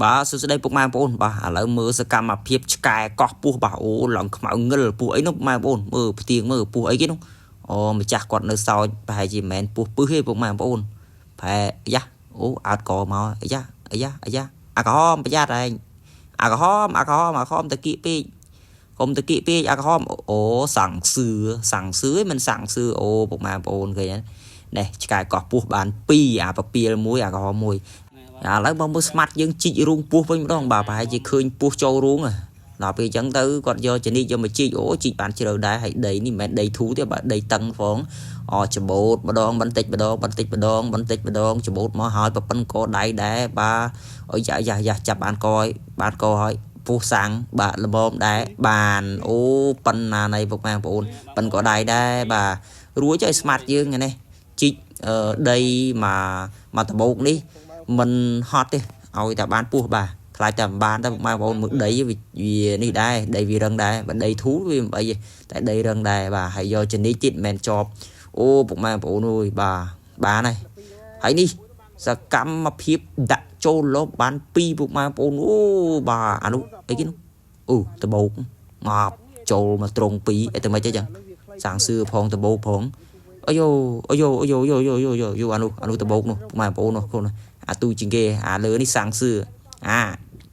បាទសួស្តីពុកម៉ែបងប្អូនបាទឥឡូវមើលសកម្មភាពឆ្កែកោះពស់បាទអូឡើងខ្មៅងិលពស់អីនោះម៉ែបងប្អូនមើលផ្ទៀងមើលពស់អីគេនោះអូម្ចាស់គាត់នៅសោចប្រហែលជាមិនមែនពស់ពឹសទេពុកម៉ែបងប្អូនប្រហែលអាយ៉ាអូអើតកមកអាយ៉ាអាយ៉ាអាយ៉ាអាក្រហមប្រយ័ត្នឯងអាក្រហមអាក្រហមអាក្រហមតគៀកពេកកុំតគៀកពេកអាក្រហមអូសង្សឿសង្សឿមិនសង្សឿអូពុកម៉ែបងប្អូនឃើញទេនេះឆ្កែកោះពស់បាន2អាពពាលមួយអាក្រហមមួយ ឥឡូវមកមើលស្មាត់យើងជីករូងពស់វិញម្ដងបាទប្រហែលជាឃើញពស់ចូលរូងហ៎ដល់ពេលអញ្ចឹងទៅគាត់យកចនីកយកមកជីកអូជីកបានជ្រៅដែរហើយដីនេះមិនមែនដីធូរទេបាទដីតឹងផងអច្បូតម្ដងបន្តិចម្ដងបន្តិចម្ដងបន្តិចម្ដងច្បូតមកហើយប្រពន្ធកដៃដែរបាទអុយយ៉ាយ៉ាយ៉ាចាប់បានកហើយបានកហើយពស់សាំងបាទល្មមដែរបានអូប៉ុណ្ណានៃពុកម៉ែបងប្អូនប៉ុនកដៃដែរបាទរួចហើយស្មាត់យើងនេះជីកដីមកមកដបោកនេះ មិនហត់ទេឲ្យតែបានពោះបាទខ្លាចតែមិនបានតែពុកម៉ែបងប្អូនមើលដីវានេះដែរដីវារឹងដែរបើដីធូរវាមិនអីទេតែដីរឹងដែរបាទហើយយកចនីទៀតមិនមែនជាប់អូពុកម៉ែបងប្អូនអើយបាទបានហើយហើយនេះសកម្មភាពដាក់ចូលលបបាន2ពុកម៉ែបងប្អូនអូបាទអានោះអីគេនោះអូដបោកងាប់ចូលមកត្រង់2អីទៅមិនអីចឹងសាងសឿផងដបោកផងអាយ៉ូអាយ៉ូអាយ៉ូយោយោយោយោអានោះអានោះដបោកនោះពុកម៉ែបងប្អូននោះខ្លួន អាទូជាងគេអាលើនេះសាំងសឿអា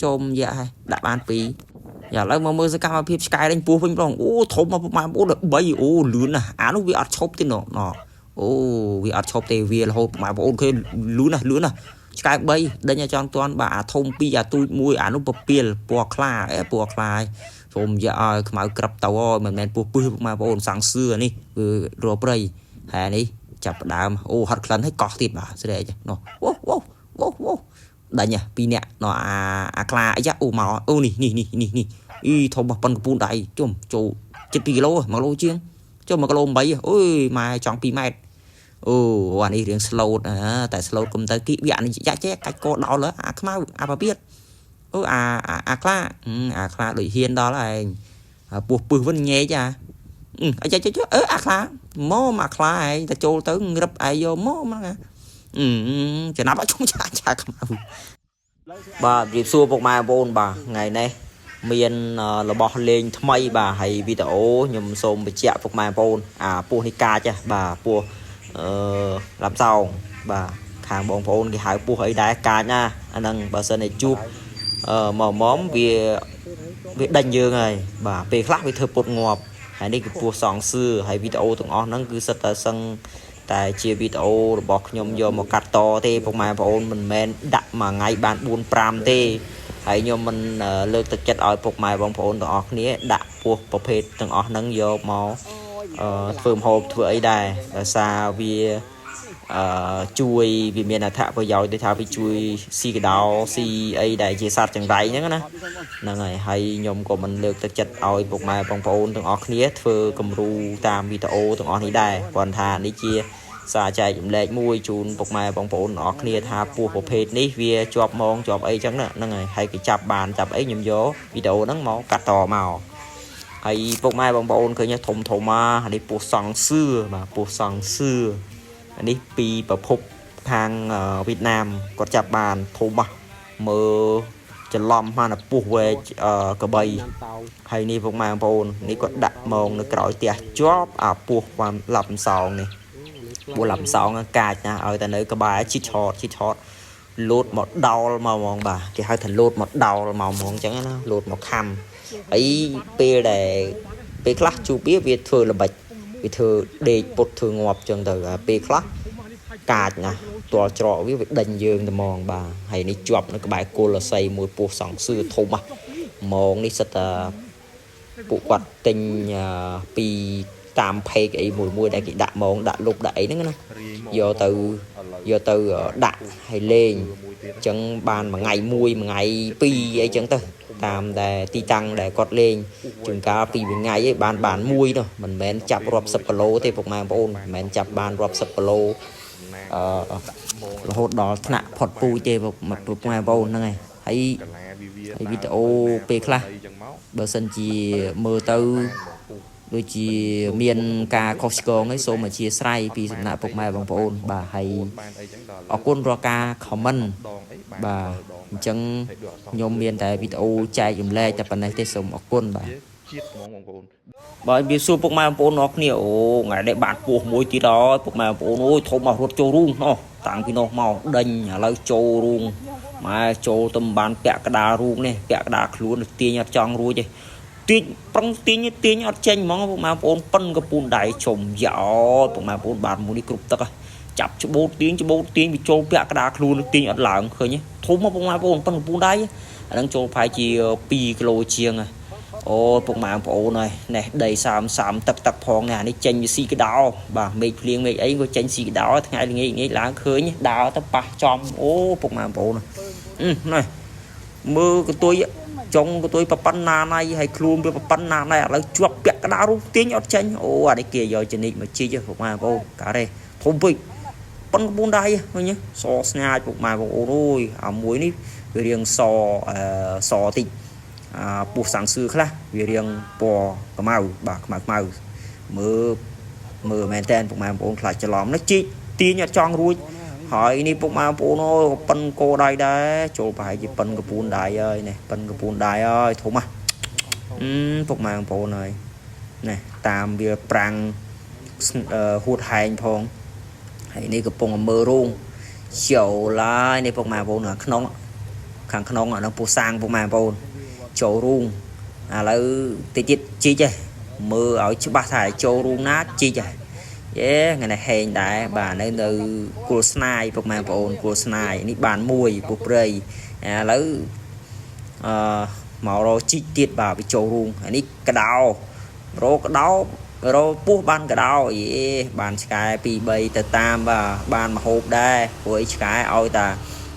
ចុំយ៉ាហើយដាក់បាន2យ៉ាឥឡូវមកមើលសកម្មភាពឆ្កែដេញពស់វិញម្ដងអូធំមកប្រហែលអូ3អូលឿនណាស់អានោះវាអត់ឈប់ទេណអូវាអត់ឈប់ទេវារហូតប្រហែលបងអូនឃើញលឿនណាស់លឿនណាស់ឆ្កែ3ដេញឲ្យចង់តាន់បាទអាធំ2អាទូច1អានោះពពាលពណ៌ខ្លាអេពណ៌ខ្លាសូមយកឲ្យខ្មៅក្រឹបទៅហើយមិនមែនពស់ពឹសបងប្អូនសាំងសឿនេះគឺរព្រៃហើយនេះចាប់ដើមអូហត់ក្លិនហើយកោះទៀតបាទស្រែកនោះអូអូអូអូដាញ់ពីរនាក់ណអាអាខ្លាអីយ៉ាអូមកអូនេះនេះនេះនេះនេះអីធំប៉ុនកពូនដៃជុំចូលជិត2គីឡូ1គីឡូជាងចុះ1គីឡូ8អូយម៉ែចង់2ម៉ែត្រអូអានេះរៀង slow តែ slow កុំទៅគីវាអានេះយ៉ាចេះកាច់កដោលអាខ្មៅអាប៉ាពៀតអូអាអាខ្លាអាខ្លាដូចហ៊ានដល់ឯងពោះពឹសវិញញែកអាអីចាចាអឺអាខ្លាមកមកខ្លាឯងតែចូលទៅងរឹបឯងយកមកមកអឺចំណាប់ឲ្យជុំឆាឆាខ្មៅបាទជម្រាបសួរពុកម៉ែបងប្អូនបាទថ្ងៃនេះមានរបស់លេងថ្មីបាទហើយវីដេអូខ្ញុំសូមបញ្ជាក់ពុកម៉ែបងប្អូនអាពោះនេះកាចបាទពោះអឺឡាំសោងបាទខាងបងប្អូនគេហៅពោះអីដែរកាចណាអាហ្នឹងបើសិនតែជួបអឺមកមុំវាវាដេញយើងហើយបាទពេលខ្លះវាធ្វើពុតងាប់ហើយនេះគឺពោះសងសឿហើយវីដេអូទាំងអស់ហ្នឹងគឺសិតតែសឹងតែជាវីដេអូរបស់ខ្ញុំយកមកកាត់តទេពុកម៉ែបងប្អូនមិនមែនដាក់មួយថ្ងៃបាន4 5ទេហើយខ្ញុំមិនលើកទឹកចិត្តឲ្យពុកម៉ែបងប្អូនទាំងអស់គ្នាដាក់ពោះប្រភេទទាំងអស់ហ្នឹងយកមកធ្វើម្ហូបធ្វើអីដែរដោយសារវាអឺជួយវាមានអត្ថប្រយោជន៍ដូចថាវាជួយស៊ីកដោស៊ីអីដែលជាសត្វចង្រៃហ្នឹងណាហ្នឹងហើយហើយខ្ញុំក៏មិនលើកទឹកចិត្តឲ្យពុកម៉ែបងប្អូនទាំងអស់គ្នាធ្វើគំរូតាមវីដេអូទាំងអស់នេះដែរគ្រាន់ថានេះជាសារចែករំលែកមួយជូនពុកម៉ែបងប្អូនទាំងអស់គ្នាថាពស់ប្រភេទនេះវាជាប់មងជាប់អីចឹងហ្នឹងហើយហើយគេចាប់បានចាប់អីខ្ញុំយកវីដេអូហ្នឹងមកកាត់តមកហើយពុកម៉ែបងប្អូនឃើញធំធំមកនេះពស់សង្សឿបាទពស់សង្សឿនេះពីប្រភពខាងវៀតណាមគាត់ចាប់បានធំមកមើលច្រឡំបានពោះវែកកបីហើយនេះពុកម៉ែបងប្អូននេះគាត់ដាក់មងនៅក្រោយផ្ទះជាប់អាពោះความឡាប់សោងនេះពោះឡាប់សោងកាចណាឲ្យតែនៅក្បែរជីឆតជីឆតលោតមកដោលមកហ្មងបាទគេហៅថាលោតមកដោលមកហ្មងអញ្ចឹងណាលោតមកខំអីពេលដែលពេលខ្លះជួបវាវាធ្វើល្បិចវាធ្វើដេកពុតធ្វើងាប់អញ្ចឹងទៅពេលខ្លះកាចណាទាល់ច្រកវាវាដេញយើងតែហ្មងបាទហើយនេះជាប់នៅក្បែរគល់អស័យមួយពោះសង្សឿធំហ្មងនេះសិតតែពួកគាត់ទិញពីតាមផេកអីមួយមួយដែលគេដាក់ហ្មងដាក់លុបដាក់អីហ្នឹងណាយកទៅយកទៅដាក់ឲ្យលេងអញ្ចឹងបានមួយថ្ងៃមួយមួយថ្ងៃពីរអីចឹងទៅតាមដែលទីតាំងដែលគាត់លេងជួនកាលពីមួយថ្ងៃឯងបានបានមួយនោះមិនមែនចាប់រាប់សិបគីឡូទេពុកម៉ែបងប្អូនមិនមែនចាប់បានរាប់សិបគីឡូអឺរហូតដល់ថ្នាក់ផុតពូជទេពុកម៉ែបងប្អូនហ្នឹងហើយហើយហើយវីដេអូពេលខ្លះបើសិនជាមើលទៅ ដូចជាមានការខុសឆ្គងឯសូមអធិស្ឋានពីសំណាក់ពុកម៉ែបងប្អូនបាទហើយអរគុណរាល់ការ comment បាទអញ្ចឹងខ្ញុំមានតែវីដេអូចែករំលែកតែប៉ុណ្ណេះទេសូមអរគុណបាទ ជាតិហ្មងបងប្អូន បើវាសួរពុកម៉ែបងប្អូនអរគ្នាអូថ្ងៃនេះបានពោះមួយទៀតហើយពុកម៉ែបងប្អូនអូយធំមករត់ចូលរូងណោះតាំងពីនោះមកដេញឥឡូវចូលរូងម៉ែចូលទៅមិនបានពាក់កដាលរូងនេះពាក់កដាលខ្លួនទាញអត់ចង់រួចទេទាញប្រឹងទាញទាញអត់ចេញហ្មងពុកម៉ែបងប្អូនប៉ិនកពូនដៃជុំយ៉ោពុកម៉ែបងប្អូនបានមួយនេះគ្រប់ទឹកហ៎ចាប់ច្បូតទាញច្បូតទាញវាចូលពាក់កដាលខ្លួនទាញអត់ឡើងឃើញទេធំមកពុកម៉ែបងប្អូនប៉ិនកពូនដៃអាហ្នឹងចូលប្រហែលជា2គីឡូជាងហ៎ អូពុកម៉ែបងប្អូនហើយនេះដីសាមសាមទឹកទឹកផងនេះអានេះចេញវាស៊ីកដោបាទមេឃភ្លៀងមេឃអីក៏ចេញស៊ីកដោថ្ងៃល្ងាចងាយឡើងឃើញដើរទៅប៉ះចំអូពុកម៉ែបងប្អូនអឺនេះមើលកន្ទុយចុងកន្ទុយប្រប៉ុណ្ណាណៃហើយខ្លួនវាប្រប៉ុណ្ណាណៃឥឡូវជាប់ពាក់កដាលរូបទាញអត់ចេញអូអានេះគេយកចនិចមកជីកពុកម៉ែបងប្អូនការេធំពេកប៉ុនកពូនដៃឃើញសស្ញាចពុកម៉ែបងប្អូនអើយអាមួយនេះវារៀងសអឺសតិច អាពស់សាំងសឿខ្លះវារៀងពណ៌ខ្មៅបាទខ្មៅខ្មៅមើលមើលមែនតើពុកម៉ែបងប្អូនខ្លាចច្រឡំនេះជីកទាញអត់ចង់រួចហើយនេះពុកម៉ែបងប្អូនអើយប៉ិនកោដៃដែរចូលប្រហែលជាប៉ិនកពូនដៃហើយនេះប៉ិនកពូនដៃហើយធំហ่ะអឺពុកម៉ែបងប្អូនហើយនេះតាមវាប្រាំងហួតហែងផងហើយនេះកំពុងមើលរូងចូលហើយនេះពុកម៉ែបងប្អូនក្នុងខាងក្នុងអានោះពស់សាងពុកម៉ែបងប្អូន ចូលរូងឥឡូវតិចទៀតជីកហ៎មើលឲ្យច្បាស់ថាចូលរូងណាជីកហ៎យេថ្ងៃនេះហែងដែរបាទនៅនៅគល់ស្នាយពុកម៉ែបងប្អូនគល់ស្នាយនេះបានមួយពុះព្រៃឥឡូវអឺមករកជីកទៀតបាទវាចូលរូងអានេះកដោរកកដោរកពោះបានកដោយេបានឆ្កែ2 3ទៅតាមបាទបានមហូបដែរព្រោះអីឆ្កែឲ្យតា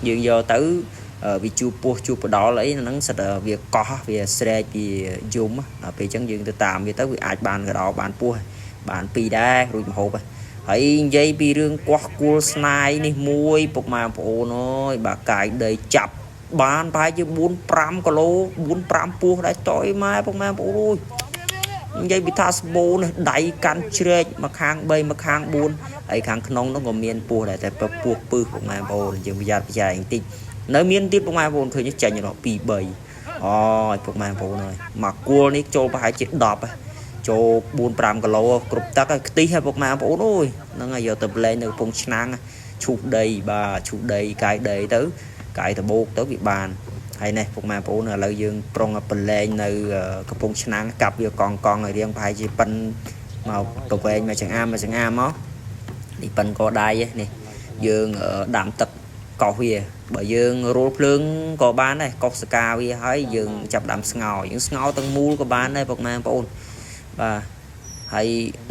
យើងយកទៅ វាជួបពោះជួបបដលអីហ្នឹងសិតតែវាកោះវាស្រែកវាយំដល់ពេលអញ្ចឹងយើងទៅតាមវាទៅវាអាចបានកដោបានពោះបានពីរដែររួចមហូបហើយនិយាយពីរឿងកោះគួលស្នាយនេះមួយពុកម៉ែបងប្អូនអើយបាទកាយដីចាប់បានប្រហែលជា4 5គីឡូ4 5ពោះដែរតយម៉ែពុកម៉ែបងប្អូនអើយនិយាយពីថាស្បូននេះដៃកាន់ជ្រែកមកខាង3មកខាង4ហើយខាងក្នុងនោះក៏មានពោះដែរតែពោះពឹសពុកម៉ែបងប្អូនយើងប្រយ័ត្នប្រយែងបន្តិច នៅមានទៀតពុកម៉ែបងប្អូនឃើញចេញដល់2 3អូយពុកម៉ែបងប្អូនអើយមកគួលនេះចូលប្រហែលជា10ចូល4 5គីឡូគ្រប់ទឹកហើយខ្ទិះហើយពុកម៉ែបងប្អូនអើយហ្នឹងហើយយកទៅប្លែងនៅកំពង់ឆ្នាំងឈូសដីបាទឈូសដីកាយដីទៅកាយដបោកទៅវាបានហើយនេះពុកម៉ែបងប្អូនឥឡូវយើងប្រុងប្រឡែងនៅកំពង់ឆ្នាំងកាប់វាកង់កង់ឲ្យរៀងប្រហែលជាប៉ិនមកប្រវែងមកចង្អាមមកចង្អាមមកនេះប៉ិនកដៃនេះយើងដាំទឹកកោសវាបើយើងរោលភ្លើងក៏បានដែរកោសសកាវាហើយយើងចាប់ដាំស្ងោយើងស្ងោទាំងមូលក៏បានដែរពុកម៉ែបងប្អូនបាទហើយ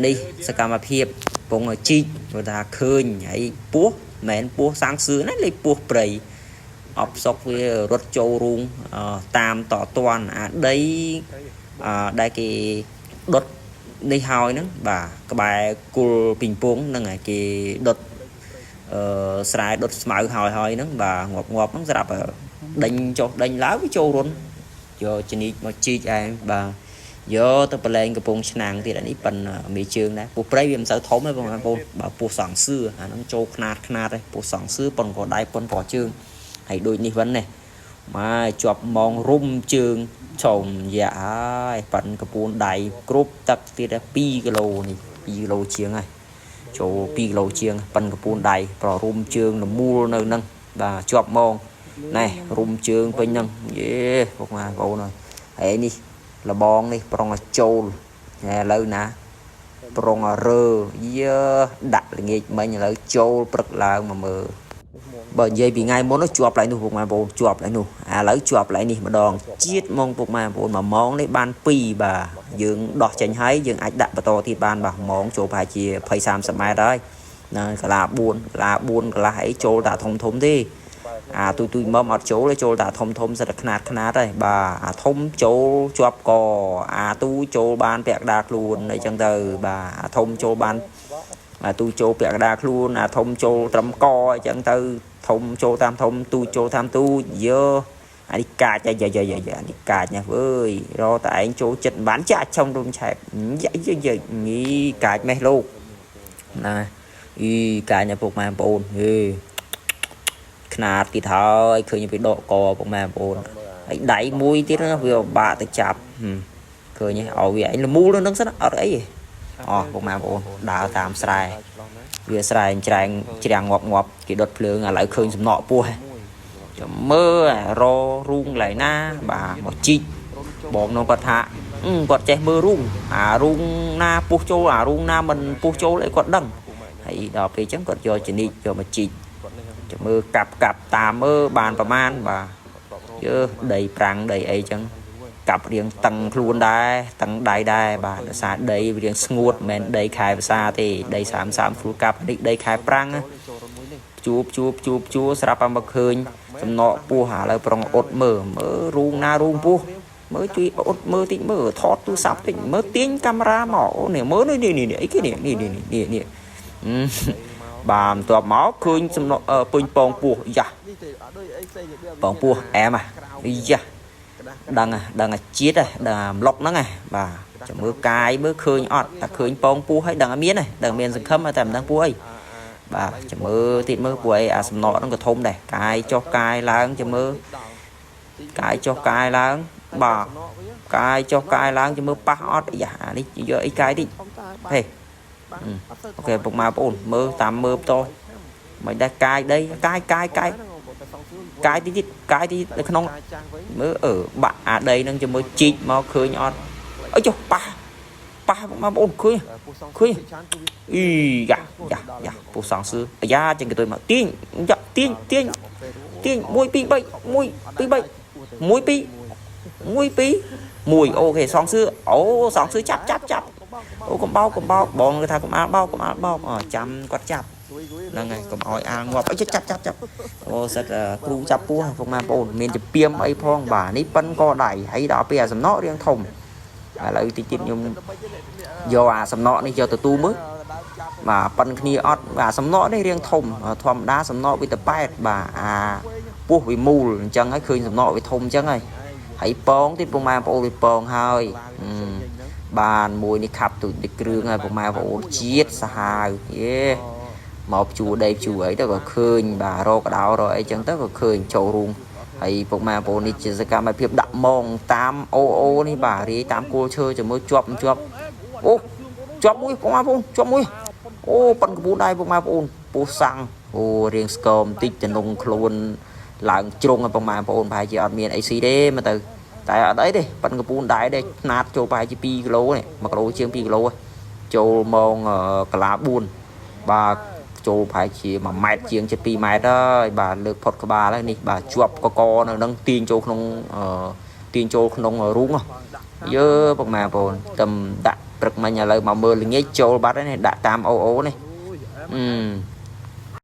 នេះសកម្មភាពពងជីកព្រោះថាឃើញហើយពោះមិនមែនពោះសាំងសឿណាលេពោះព្រៃអបសុកវារត់ចូលរូងតាមតតាន់អាដីដែលគេដុតនេះហើយហ្នឹងបាទក្បែរគល់ពីងពងហ្នឹងហើយគេដុត អឺស្រែដុតស្មៅហើយហើយហ្នឹងបាទងាប់ងាប់ហ្នឹងស្រាប់ដេញចុះដេញឡើងវាចូលរុនយកជនីកមកជីកឯងបាទយកទៅប្រឡែងកំពង់ឆ្នាំងទៀតអានេះប៉ិនមេជើងដែរពោះព្រៃវាមិនសូវធំទេបងប្អូនបាទពោះសងសឿអាហ្នឹងចូលខ្នាតខ្នាតទេពោះសងសឿប៉ុនកដៃប៉ុនកជើងហើយដូចនេះវិញនេះម៉ែជាប់ម៉ងរុំជើងឆុំយ៉ាហើយប៉ិនកពូនដៃគ្រប់ទឹកទៀត2គីឡូនេះ2គីឡូជាងហើយ ចូល2គីឡូជាងប៉ិនកពូនដៃប្ររុំជើងនមូលនៅនឹងបាទជាប់ម៉ងណែរុំជើងពេញហ្នឹងយេពុកម៉ែបងប្អូនហើយហើយនេះលបងនេះប្រុងឲ្យចូលឥឡូវណាប្រុងឲ្យរើយើដាក់ល្ងាចមិញឥឡូវចូលព្រឹកឡើងមកមើលបើនិយាយពីថ្ងៃមុននោះជាប់ឡៃនោះពុកម៉ែបងប្អូនជាប់ឡៃនោះឥឡូវជាប់ឡៃនេះម្ដងជាតិហ្មងពុកម៉ែបងប្អូនមួយម៉ោងនេះបាន2បាទយើងដោះចេញហើយយើងអាចដាក់បន្តទៀតបានបាទម៉ោងចូលប្រហែលជា20 30ម៉ែត្រហើយណាកាឡា4កាឡា4កាឡាអីចូលតាធំធំទេអាទូទូមុំអត់ចូលទេចូលតាធំធំសិតតែខ្នាតខ្នាតហើយបាទអាធំចូលជាប់កអាទូចូលបានពាក់កណ្ដាលខ្លួនអីចឹងទៅបាទអាធំចូលបានអាទូចូលពាក់កណ្ដាលខ្លួនអាធំចូលត្រឹមកអីចឹងទៅធំចូលតាមធំទូចូលតាមទូយើ អានេះកាចយ៉ាយ៉ាយ៉ាយ៉ានេះកាចណាស់អើយរកតែឯងចូលចិត្តបានចាក់ឆុងរុំឆែបយ៉ាយ៉ាយ៉ានេះកាចមេះលោកណាអីកាចណាពុកម៉ែបងប្អូនហេខ្នាតទៀតហើយឃើញពីដកកពុកម៉ែបងប្អូនហើយដៃមួយទៀតវាបាក់ទៅចាប់ឃើញឲ្យវាឯងលមូលនៅនឹងសិនអត់អីទេអស់ពុកម៉ែបងប្អូនដើរតាមស្រែវាស្រែច្រែងច្រាំងងាប់ងាប់គេដុតភ្លើងឥឡូវឃើញសំណក់ពោះចាំមើលររូងកន្លែងណាបាទមកជីកបងនោះគាត់ថាគាត់ចេះមើលរូងអារូងណាពោះចូលអារូងណាមិនពោះចូលអីគាត់ដឹងហើយដល់ពេលអញ្ចឹងគាត់យកចនិចយកមកជីកចាំមើលកាប់កាប់តាមមើលបានប្រមាណបាទយើដីប្រាំងដីអីចឹងកាប់រៀងតឹងខ្លួនដែរតឹងដៃដែរបាទដោយសារដីវារៀងស្ងួតមិនមែនដីខែភាសាទេដី33គ្រូកាប់នេះដីខែប្រាំងជួបជួបជួបជួស្រាប់តែមកឃើញសំណកពោះឥឡូវប្រុងអ៊ុតមើលមើលរូងណារូងពោះមើលជួយអ៊ុតមើលតិចមើលថតទូរស័ព្ទតិចមើលទាញកាមេរ៉ាមកអូនេះមើលនេះនេះនេះអីគេនេះនេះនេះនេះនេះបាទបន្ទាប់មកឃើញសំណកពេញពងពោះយ៉ាពងពោះអែមយ៉ាដឹងដឹងជាតិដឹងអាប្លុកហ្នឹងណាបាទចាំមើលកាយមើលឃើញអត់តែឃើញពងពោះហើយដឹងមានដឹងមានសង្ឃឹមតែមិនដឹងពោះអីបាទចាំមើលទៀតមើលពួកអីអាសំណក់ហ្នឹងក៏ធំដែរកាយចុះកាយឡើងចាំមើលកាយចុះកាយឡើងបាទកាយចុះកាយឡើងចាំមើលប៉ះអត់យ៉ាអានេះយកអីកាយតិចហេអូខេពុកម៉ែបងប្អូនមើលតាមមើលបន្តមិនដែរកាយដីកាយកាយកាយកាយតិចទៀតកាយតិចនៅក្នុងមើលអឺបាក់អាដីនឹងជាមួយជីកមកឃើញអត់អើចុះប៉ះប៉ះបងប្អូនឃើញឃើញអីយ៉ាយ៉ាយ៉ាពូសងសឺយ៉ាចឹងគេទៅមកទាញយ៉ាទាញទាញទាញ1 2 3 1 2 3 1 2 1 2 1អូខេសងសឺអូសងសឺចាប់ចាប់ចាប់អូកំបោកកំបោកបងគេថាកុំអាលបោកកុំអាលបោកចាំគាត់ចាប់ហ្នឹងហើយកុំឲ្យអាលងាប់អីចាប់ចាប់ចាប់អូសិតគ្រូចាប់ពោះពុកម៉ែបងប្អូនមានជាពីមអីផងបាទនេះប៉ិនកដៃហើយដល់ពេលអាសំណក់រៀងធំឥឡូវតិចទៀតខ្ញុំយកអាសំណក់នេះយកទៅទូមើលបាទប៉ិនគ្នាអត់បាទសំណក់នេះរៀងធំធម្មតាសំណក់វាទៅប៉ែតបាទអាពោះវាមូលអញ្ចឹងហើយឃើញសំណក់វាធំអញ្ចឹងហើយហើយពងទៀតពុកម៉ែបងប្អូនវាពងហើយបានមួយនេះខាប់ទូចដូចគ្រឿងហើយពុកម៉ែបងប្អូនជាតិសាហាវយេមកជួដីជួអីទៅក៏ឃើញបាទរកកដោរកអីចឹងទៅក៏ឃើញចូលរូងហើយពុកម៉ែបងប្អូននេះជាសកម្មភាពដាក់មងតាមអូអូនេះបាទរាយតាមគល់ឈើជាមួយជាប់ជាប់អូជាប់មួយពុកម៉ែបងប្អូនជាប់មួយអូប៉ិនកពូនដែរពុកម៉ែបងប្អូនពោះសាំងអូរៀងស្គមបន្តិចតំណងខ្លួនឡើងជ្រុងឲ្យពុកម៉ែបងប្អូនប្រហែលជាអត់មានអីស៊ីទេមើលទៅតែអត់អីទេប៉ិនកពូនដែរទេខ្នាតចូលប្រហែលជា2គីឡូនេះ1គីឡូជាង2គីឡូចូលម៉ោងកន្លា4បាទចូលប្រហែលជា1ម៉ែត្រជាងជិត2ម៉ែត្រហើយបាទលើកផុតក្បាលហើយនេះបាទជាប់កកនៅនឹងទាញចូលក្នុងទាញចូលក្នុងរូងយើពុកម៉ែបងប្អូនតំដាក់ព្រឹកមិញឥឡូវមកមើលល្ងាចចូលបាត់ហើយនេះដាក់តាមអូអូនេះអឺ